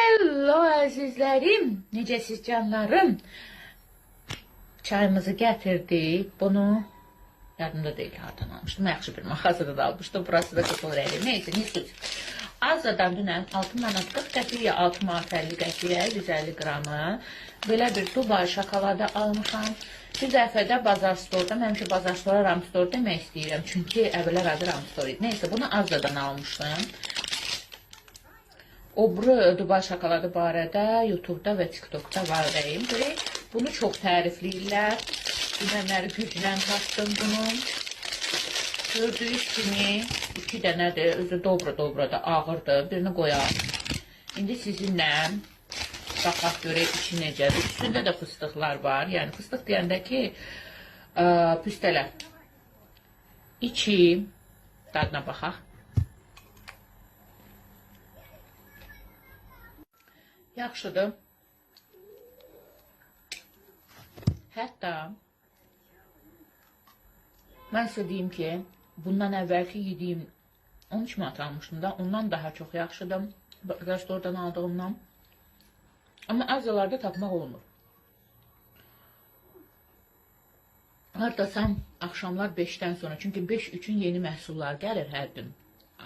Hello əzizlərim, necəsiz canlarım? Çayımızı gətirdik. Bunu yadımda deyil hardan almışdım. Yaxşı bir mağazada da almışdım. Burası da qızıl rəngli. Neyse, ne söz. Azzadan dünən 6 manat 40 qəpiyə, 6 manat 50 qəpiyə, 150 qramı belə bir Dubai şokoladı almışam. Bir dəfə də Bazar Store-da, mən həmişə Bazar Store-a Ramstore demək istəyirəm. Çünki əvvəllər adı Ramstore idi. Neyse, bunu Azzadan almışdım. O biri Dubai şokoladı barədə YouTube-da və TikTok-da var rəyim. Bunu çox tərifləyirlər. Dünənləri güclə tapdım bunu. Gördüyünüz kimi 2 dənədir. Özü dobra-dobra da ağırdır. Birini qoyaq. İndi sizinlə baxaq görək içi necədir. Üstündə də fıstıqlar var. Yəni fıstıq deyəndə ki, püstələr. İçi, dadına baxaq. Yaxşıdır. Hətta mən sizə deyim ki, bundan əvvəlki yediyim 13 manat almışdım da, ondan daha çox yaxşıdır. Restorandan aldığımdan. Amma Azyalarda tapmaq olmur. Hardasa axşamlar 5-dən sonra, çünki 5 üçün yeni məhsullar gəlir hər gün.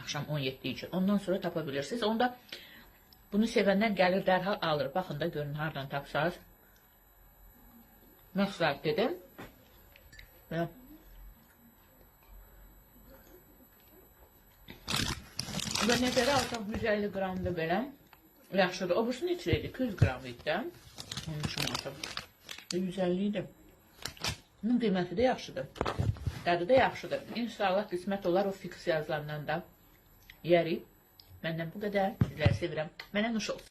Axşam 17 üçün. Ondan sonra tapa bilirsiniz. Onda bunu sevənlər gəlir dərhal alır. Baxın da görün hardan tapsaz. Məsləhət dedim. Belə. Və nəzərə alsaq 150 qramdır belə. Yaxşıdır. O birisi neçə idi? 200 qram idi də. 13 manata. 150 idi. Bunun qiyməti də yaxşıdır. Dadı da yaxşıdır. İnşallah qismət olar o fiks yazılandan da yərik. Məndən bu qədər. Sizləri sevirəm. Mənə nuş olsun.